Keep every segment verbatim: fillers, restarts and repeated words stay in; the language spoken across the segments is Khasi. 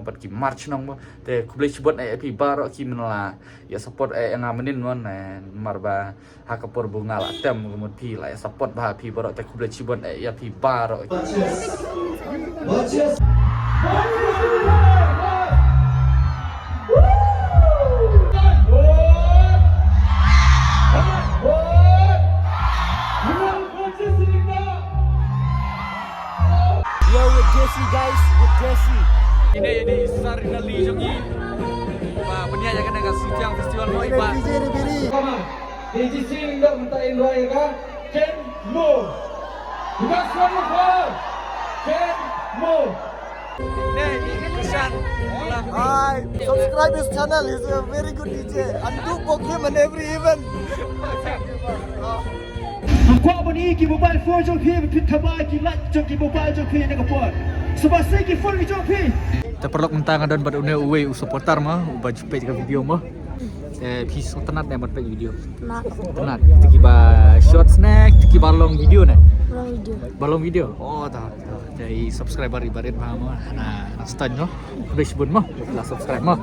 Bad ki march nong mo. Te khublei shibun eh ïa phi baroh ki mynta la ïa support eh ïa nga mynnin mo, namar ba ha ka por ba nga la tem ka mut phi la ïa support bha phi baroh, te khublei shibun eh ïa phi baroh. Yo, with Jesse, guys, with Jesse. Ine ini Sarina Lee jong ngi. Ba pynïaid ïa kane ka Sngewthiang Festival mo i ba. Come on. Dei Jesse Lyngdoh mynta in roi ka. Ken Mo. You guys come on. Ken Mo. Hi, subscribe his channel. He's a very good D J. And do book him in every event. Nga kwah ban i ki mobile phone jong phi, phi thaba ki light jong ki mobile jong phi na ka por. Sngewbha sei ki phone ki jong phi. Te paralok, mynta nga don bad une uwei u supporter mo, uba ju peit ka video mo. Eh, phi sngewtynnat ne ban peit video? Tynnat. Te kiba short ne, te kiba long video ne? Long video. Ba long video. Oh, ta. Te i subscriber i barit bha mo. Na, na stan mo. Khublei shibun mo. La subscribe mo.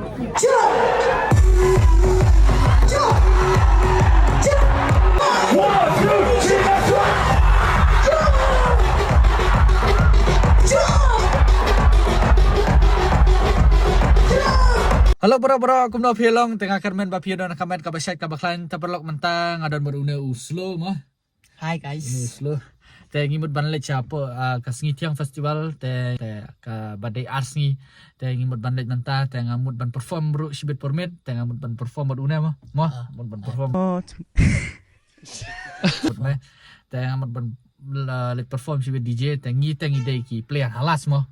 Hello bro, bro, kumno phi long? Te nga kyrmen ba phi don ka met kaba shait kaba khlaiñ. Te paralok, mynta nga don bad une u Slow mo. Hi guys. Une u Slow. Te ngi mut ban leit sha pdeng, ah, ka Sngewthiang Festival, te, te kaba dei ar sngi. Te ngi mut ban leit mynta, te nga mut ban perform ruh shibit por miet, te nga mut ban perform bad une mo. Mo, ah, mut ban perform. Oh. Mut me. Te nga mut ban la-, leit perform shibit D J, te ngi, te ngi dei ki player halas mo.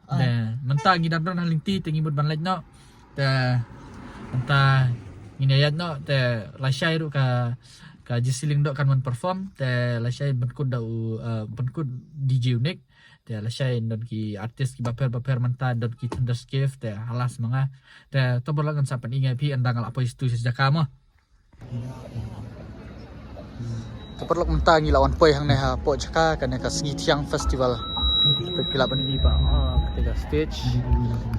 Ah. Te mynta ngi dang don ha lynti, te ngi mut ban leit noh. Te mynta ngin ïaid noh, te lashai ruh ka, ka Jesse Lyngdoh kan wan perform, te lashai pynkut da u, eh, pynkut D J Unique. Te lashai don ki artist kiba pher ba pher mynta, don ki Thunderscape, te halas ma nga. Te to paralok, ngan sa pyni ïa phi ynda nga la poi sha tu sha jaka mo. Te paralok, mynta ngi la wan poi hangne hapoh jaka kane ka Sngewthiang Festival. Te phi lah ban i ba, ah, kata ka stage.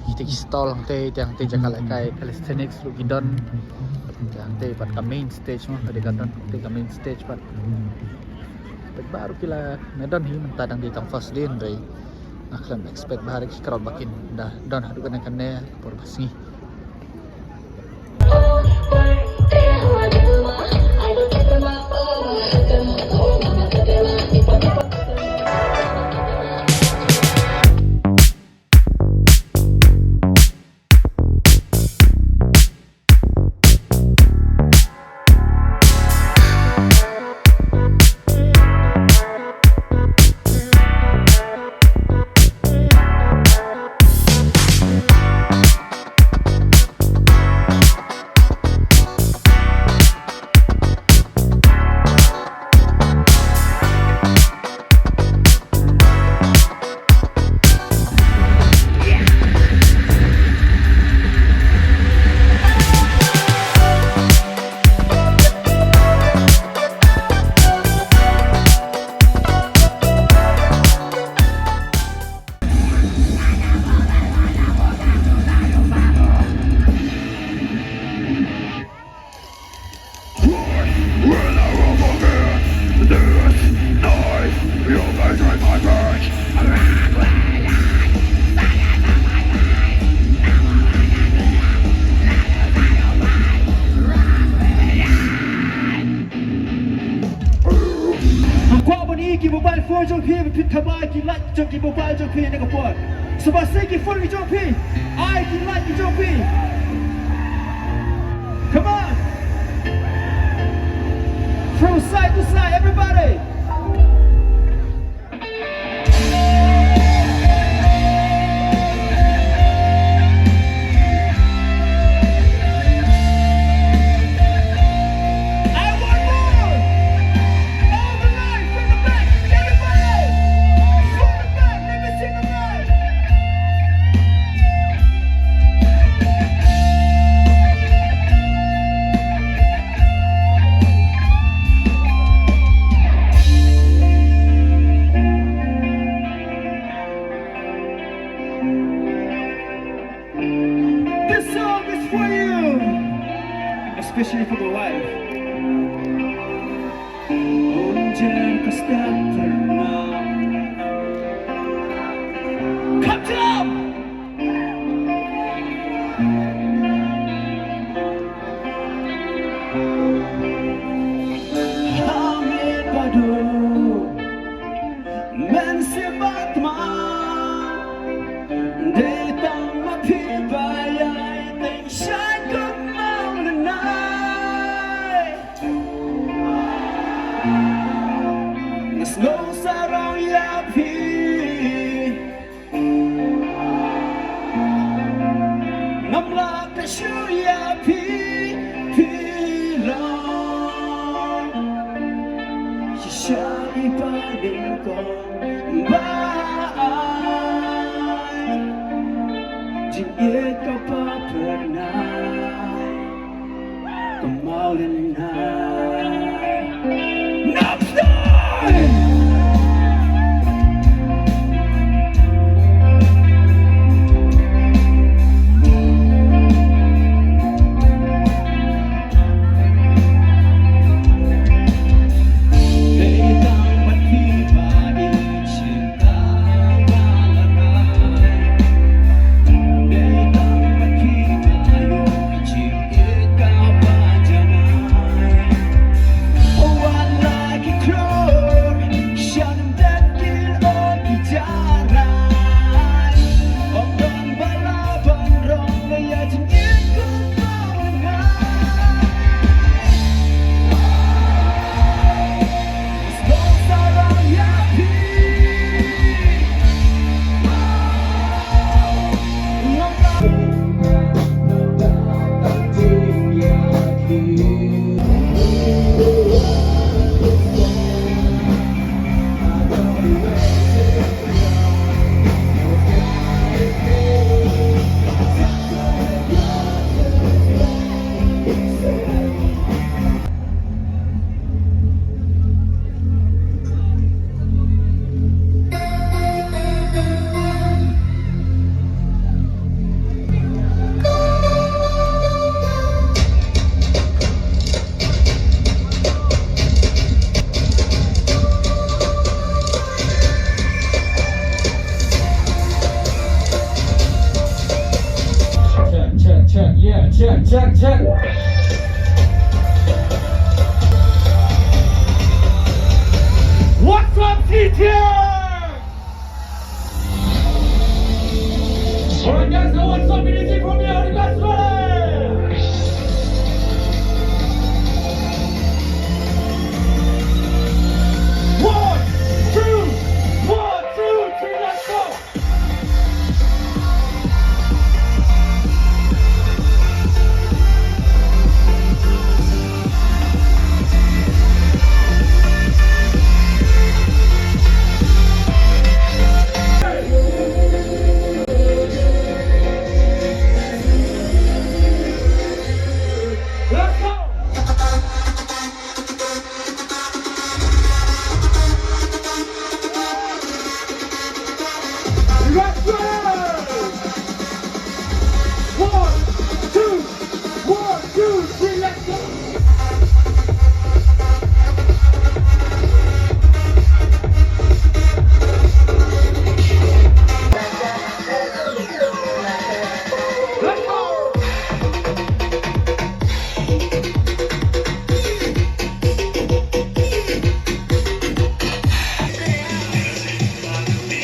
Kita ki stall hangtei, te hangtei jaka lehkai calisthenics ruh ki don. Te hangtei pat ka main stage mo, ka dei ka don, hangtei ka main stage pat. Peit baroh ki la ne don hi, mynta dang dei tang first day hynrei nga khlem expect ba ha ki crowd ba kin da don haduh kane kane por ba sngi. Nga kwah ban i ki mobile phone jong phi, phi thaba ki light jong ki mobile jong phi na ka por. Sngewbha sei ki phone ki jong phi. Ai ki light ki jong phi. Come on. From side to side, everybody. I want more. All the light from the back. Everybody. From the back. Let me see the light. This song is for you, especially for my wife. Unjer ka step pernah. Come down. Hamid Badu. Men sibat ma, dei tang ma phi ba ïai teng shai kynmaw nanai. Nga sngew sarong ïa phi. Ngam lah ka shu ïa phi, phi long shisha i ba nyngkong ba ai jingïeit kaba phyrnai. Kynmaw lyngngai. Nap dai! Check, check, check, yeah, check, check, check. What's up, T T X? Alright, guys, I want some energy from you. Are you guys ready? One, two, one, two, three, let's go. One, two, one, two, three, let's go.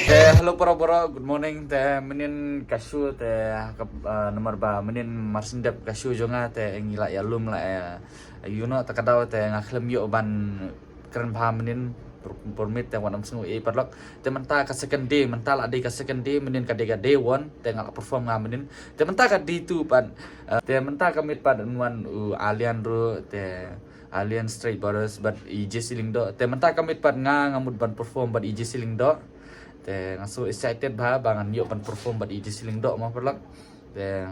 Eh, hello para bro, good morning. Te mynnin ka shu te ka, eh, namar ba mynnin mar shen dep ka shu jong nga te ngi la ïalum la, eh, ïa uno te ka daw te nga khlem ïoh ban kren bha mynnin per-, permit te wat nym sngew ei paralok. Te mynta ka second day, mynta la dei ka second day, mynnin ka dei ka day one te nga la perform nga mynnin. Te mynta ka day two pat, eh, te mynta ka miet pat un wan u Alian ruh te Alian Straight Borders bad i Jesse Lyngdoh. Te mynta ka miet pat nga nga mut ban perform bad i Jesse Lyngdoh. Te nga so excited bha ba ngan ïoh ban perform bad i Jesse Lyngdoh mo paralok. Te,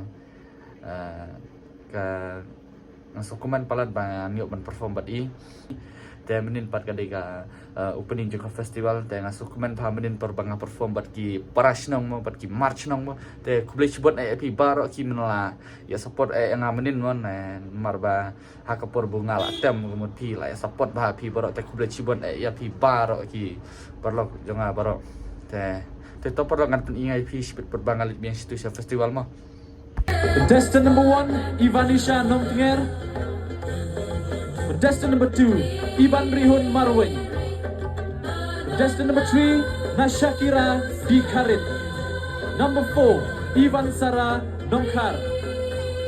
eh, ka nga so kumne palat ba ngan ïoh ban perform bad i. Te mynnin pat ka dei ka, eh, opening jong ka festival, te nga sngewkmen bha mynnin por ba nga perform bad ki para shnong mo, bad ki mar shnong mo. Te khublei shibun eh ïa phi baroh ki mynta la ïa support eh ïa nga mynnin mo, eh, namar ba ha ka por ba nga la tem ka mut phi la ïa support bha phi baroh, te khublei shibun eh ïa phi baroh ki paralok jong nga baroh. Te, te to paralok ngan pyni ïa phi shibit por ba nga leit biang sha tu sha festival mo. Contestant number one, Ivanisha Nongtnger. Contestant number two, Ivan Rihun Marweng. Contestant number three, Nashakira Dikharit. Number four, Ivan Sara Nongkhar.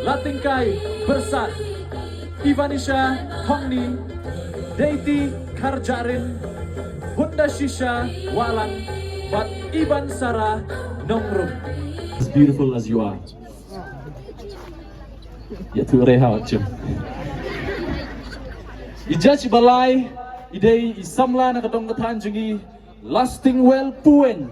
Latingkai Bersat. Ivanisha Thongni. Deiti Kharjarin. Bunda Shisha Walang. Bad Ivan Sara Nongrum. As beautiful as you are. Ïathuh re ha u Jim. I judge ba lai, i dei i samla na ka dong ka thaiñ jong ngi, Lastingwell Puweng.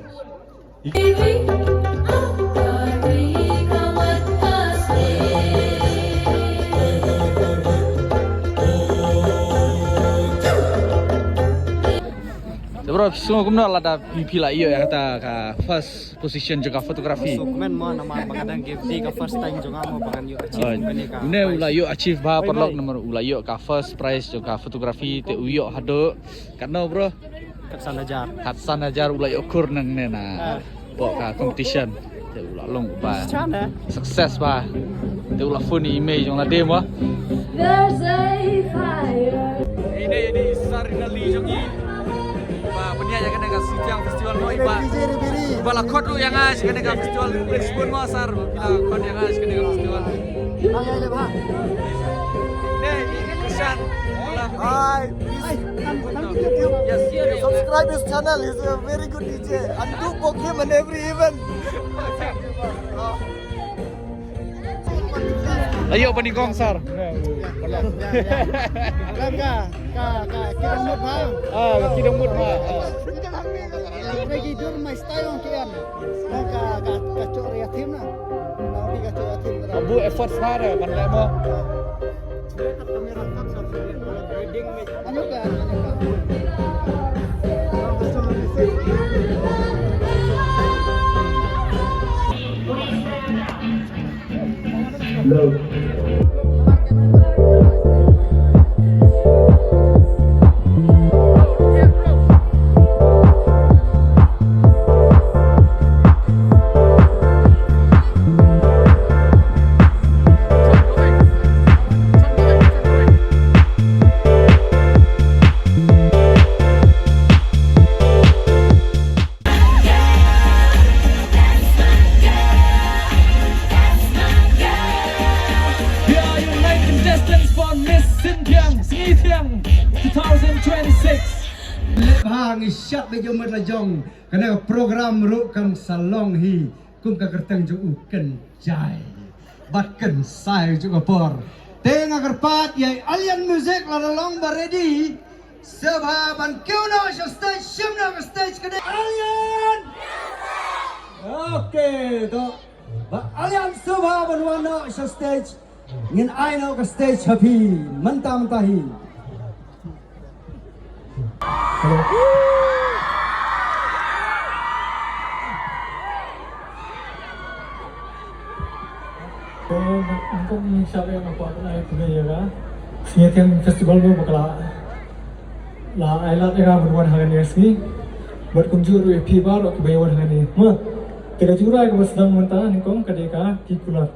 Te bro, phi sngew kumno lada phi, phi la ïoh ïa kata ka first position jong ka photography? Sngewkmen mo, namar ba ka dang, ka dei ka first time jong nga mo ba ngan ïoh achieve. Oi. Kane ka prize. Une u la ïoh achieve bha, oi, paralok, oi, namar u la ïoh ka first prize jong ka photography, te u ïoh haduh katno, bro? Khatsan hajar. Khatsan hajar u la ïoh kur nangne na, ah, hapoh ka competition. Te u la long ba, chan, eh, success bha. Te u la phone ïa i mei jong lade mo. There's a fire. Ine, ine i Sarina Lee jong ngi. Ba pynïaid ïa kane ka Sngewthiang Festival mo, i ba, i ba la khot ruh ïa nga sha kane ka festival. Khublei shibun mo Sar, ba phi la khot ïa nga sha kane ka festival. Hi, hi, hi, hi. Hi. Hi. Hi. Yes, yes. Subscribe his channel. He's a very good D J. And do book him in every event. Ayo, pynigong, Sar. Ka, ka, ka, ki dang mut bha. Ah, ki dang mut bha. Ah. Lagi dur mai style ong ki em. Ka, ka, ka chok ria thim na. Ka chok ria thim na. Abu effort sar ban lemo. Here are your nine contestants for Miss Sngewthiang, Sngewthiang two thousand twenty-six. Leh bha ngi shad beit jong met la jong. Kane ka program ruh kan sa long hi kum ka kyrteng jong u, Kynjai bad Kynsai jong ka por. Te nga kyrpad ïa i Alian Music lada long ba ready. Sngewbha ban kiew noh sha stage, shim noh ka stage ka dei Alian. Okay, to. Ba Alian sngewbha ban wan noh sha stage. Ngin ai noh ka stage ha phi mynta mynta hi. Hello. Te nyngkong ngi shah ïa nga kwah ban ai khublei ïa ka Sngewthiang Festival ba ka la, la ai lad ïa nga ban wan hangne ïa ka sngi. Bad kumjuh ruh ïa phi baroh kiba ïa wan hangne. Ma, te ka jingrai kaba sdang mynta nyngkong ka dei ka Ki Kular.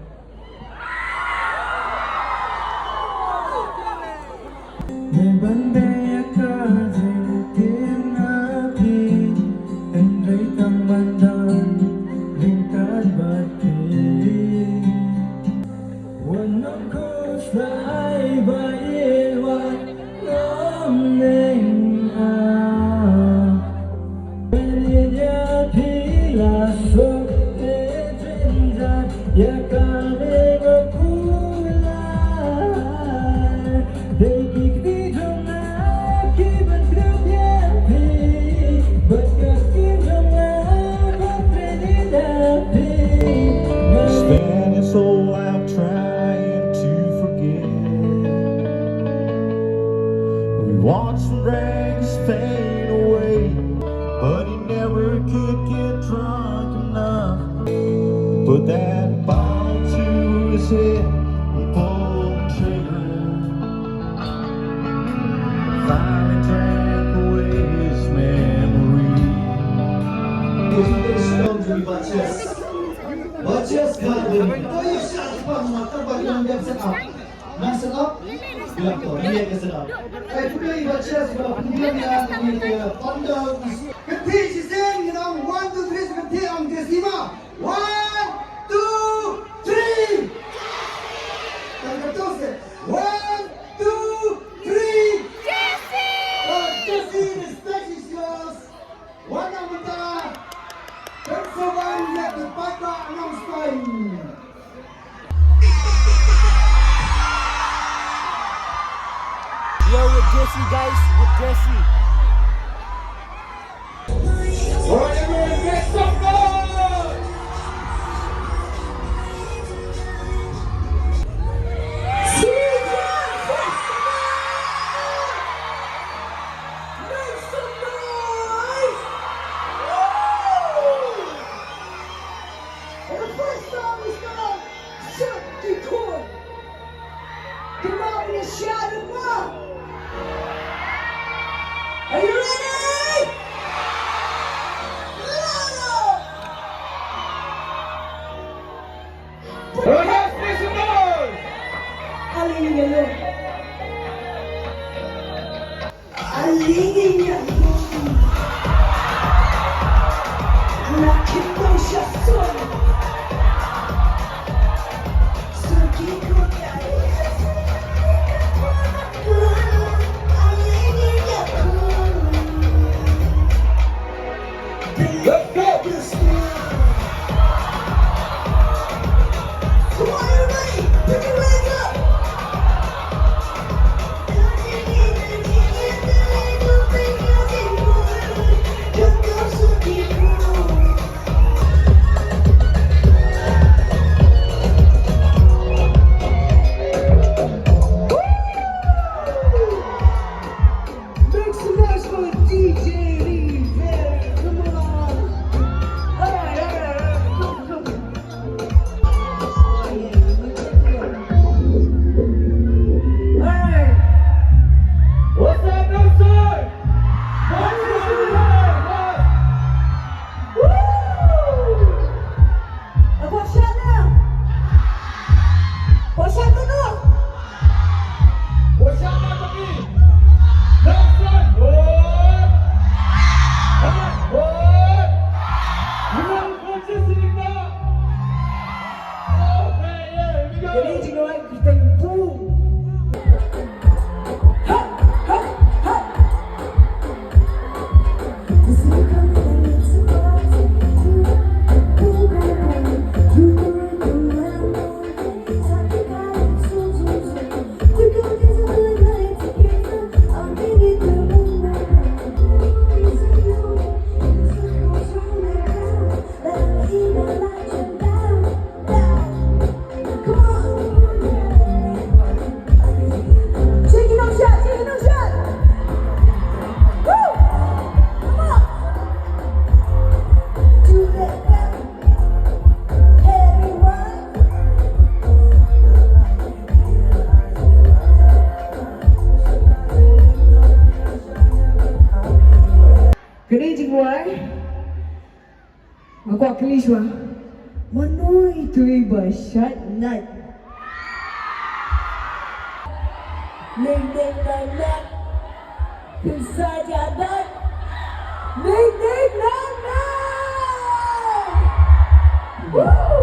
Spend your soul out trying to forget. We watch the Pull the trigger. Finally drank away his memory. Ba chess. Ba chess ka dei. Ba ya sha pa ma ta ba nang dep set up. Nang set up. Bilang ko, ni ka set up. Ai, putih ba chess, ba putih ni ka thunder. Kynthih shisien, ngi ong one, two, three, kynthih ong Jessima. One, two, three. Tang katto seh. One, two, three. Jesse! Oh, Jesse, the stage is yours. Wan nang mynta. Pynsawan ïa ki paidbah Nongstoiñ. Here with Jesse, guys, with Jesse. All right, everyone, make some noise! Make some noise! Woo! And the first song is called Shut the Door. Come on, you shout it up. Are you ready? Louder! Hallelujah, Lord. Let's go! Come on, everybody! Put your leg up! Make some noise for D J Lee Vare. Come on. All right, all right, all right. Come, come. All right. What's up, Northside? What's up, Northside? Woo! What's up now? What's up now? What's up now, Papi? Northside, what? What? You want to put this in the Kane jingïalang kita boom. Ha, ha, ha. Kane jingwai. Nga kwah kylli shuwa. Mano ito iba shait night? Ning ning nang nang. Pynsaja dat. Ning ning nang nang. Woo!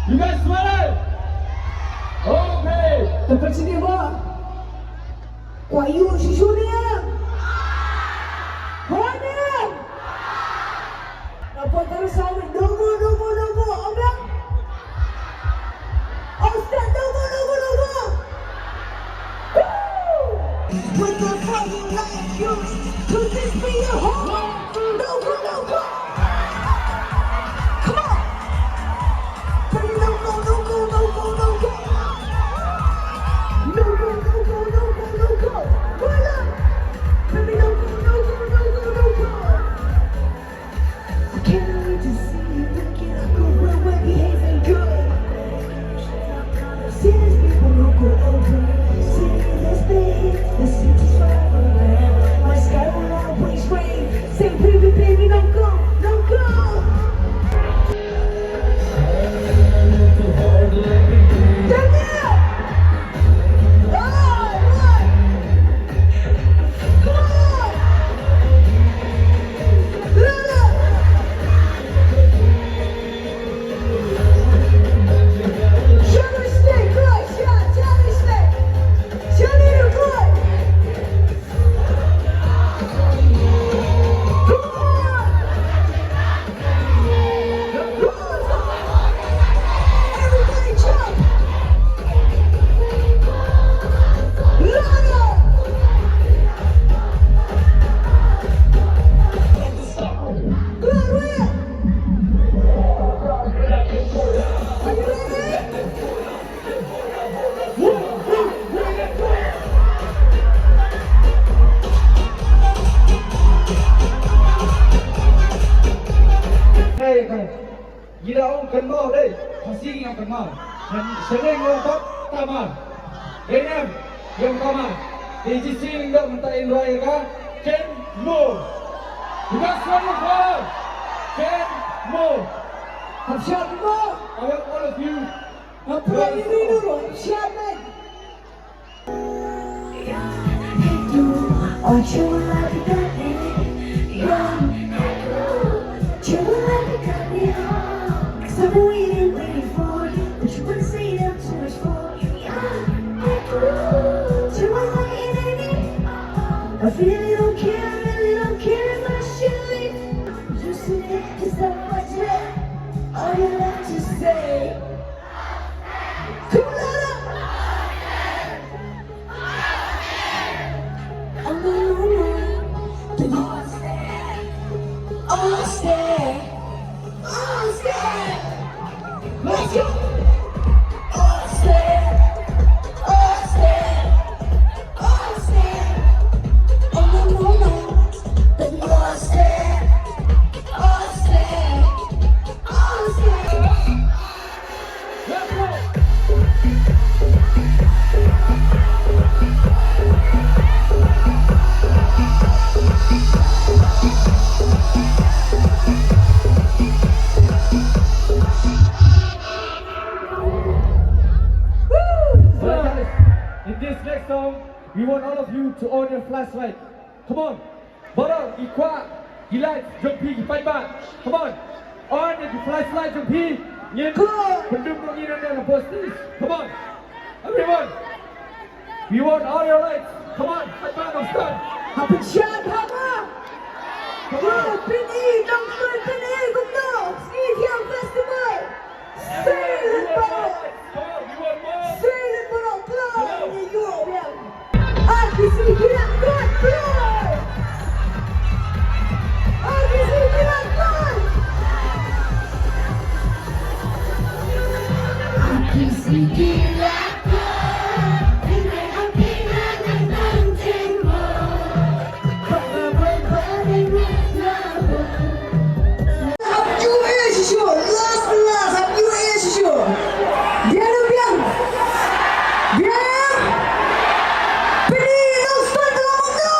You guys ready? Okay. Te pynshai ba. Kwah ïoh shisha ne? Hooid ne? Nga poi ka rasa ne, dogo, dogo, dogo, ong biang. Ong step, dogo, dogo, dogo. Woo! With the fucking light, you, could this be your home? Dogo, dogo. Come on. Baby, dogo, dogo, dogo, dogo. Dogo, dogo, dogo, dogo. Hold up. Baby, dogo, dogo, dogo, dogo. I can't wait to see you back in October. We're behaving good. See these people who go over. See this thing, the city's forever. My sky will always rain. Say, baby, baby, don't go, don't go. Daniel! Oh, what? Come on! Lala! Shall we stay close? Yeah, shall we stay? Shall we do good? Come on! Come on! Everybody jump! Louder! Gloria! Are you ready? Hey, hey. Ngi la ong kynmaw dei. Khasi ngi ong kynmaw. Shaneng ngi ong tap tamar. Dei nem ngi ong tamar. Dei jisi ngi ong mynta in rwai ka. Ken mo. Because what is love? Ken mo. Hap shat mo. I want all of you. Hap shat mo. I've been waiting, waiting for you, but you wouldn't say that too much for you. I really don't care, really don't care if I should leave. You said it's not much left. All you have to say. Come on, let up. I'm gonna run, run. All stay. All stay. All stay. Let's go. All stay. All stay. All stay. I'm gonna run, run. All stay. All stay. All stay. Woo! So, guys, in this next song, we want all of you to on your flashlight. Come on. Baroh ngi kwah ki light jong phi ki paidbah. Come on. On ïa ki flashlight jong phi. Ngin pyndum noh ngi na na postis. Come on. Everyone. We want all your lights. Come on. Paidbah Nongstoiñ. Happy Shad Haba. Come on. Pyni Nongstoiñ, pyni kumno. Sngewthiang Festival. Silent baroh. Silent baroh. Khlaiñ ïa u biang. R P C ki la kot. R P C ki la kot. R P C ki la kot. Hap ïoh eh shisha, last, last, hap ïoh eh shisha. Biang, biang. Biang. Pyni Nongstoiñ ka la mano.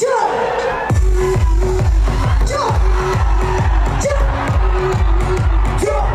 Jump. Jump. Jump. Jump.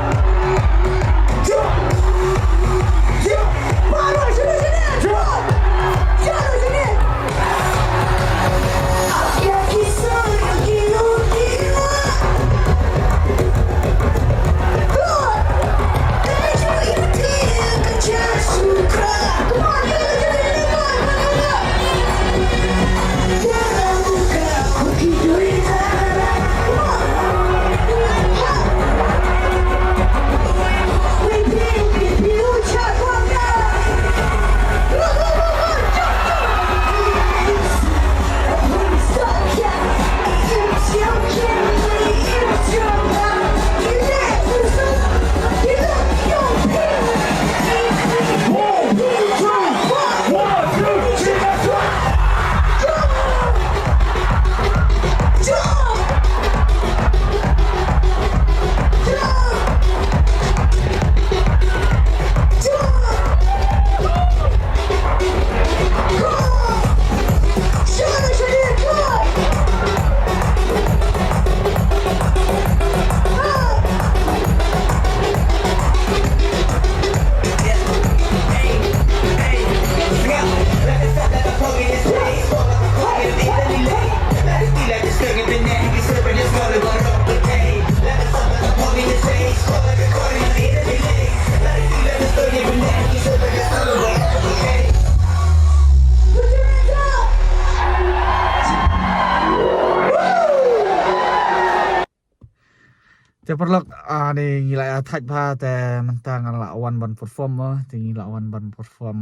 Te paralok, ah, ni ngi la ïa thait bha te mynta nga la wan ban perform mo, te ngi la wan ban perform,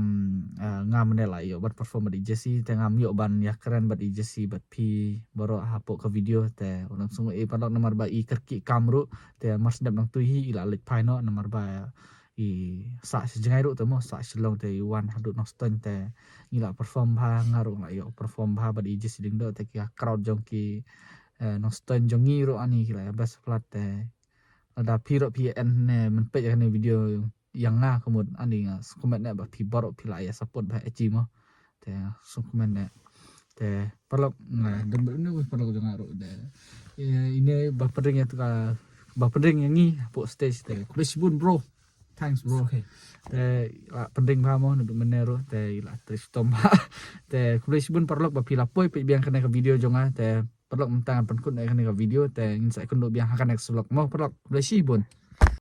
ah, nga mynne la ïoh ban perform bad i Jesse, te ngam ïoh ban ïa kren bad i Jesse bad phi baroh hapoh ka video, te u nang sngew eh paralok namar ba i kyrkieh kam ruh, te mar sdep nangtu hi i la leit phai noh namar ba i sah shi jngai ruh te mo, sah Shillong te i wan haduh Nongstoiñ te ngi la perform bha, nga ruh la ïoh perform bha bad i Jesse Lyngdoh te ki crowd jong ki, eh, Nongstoiñ jong ngi ruh ani ki la ïa best plat te. Lada phi ruh phi en ne men peit ïa kane video ïa nga ka mut ani nga sngewkmen ne ba phi baroh phi la ïa support bha eh mo. Te sngewkmen ne. Te paralok nga dang bad ne paralok jong nga ruh te. Eh, ine ba pynring ïa ka ba pynring ïa ngi hapoh stage te. Khublei shibun bro. Thanks bro. Okay. Te la pynring bha mo naduh mynne ruh te la trei shitom bha. Te khublei shibun paralok ba phi la poi peit biang kane ka video jong nga te paralok mynta ngan pynkut ïa kane ka video te ngin sa ïakynduh biang ha kane ka vlog mo paralok. Khublei shibun.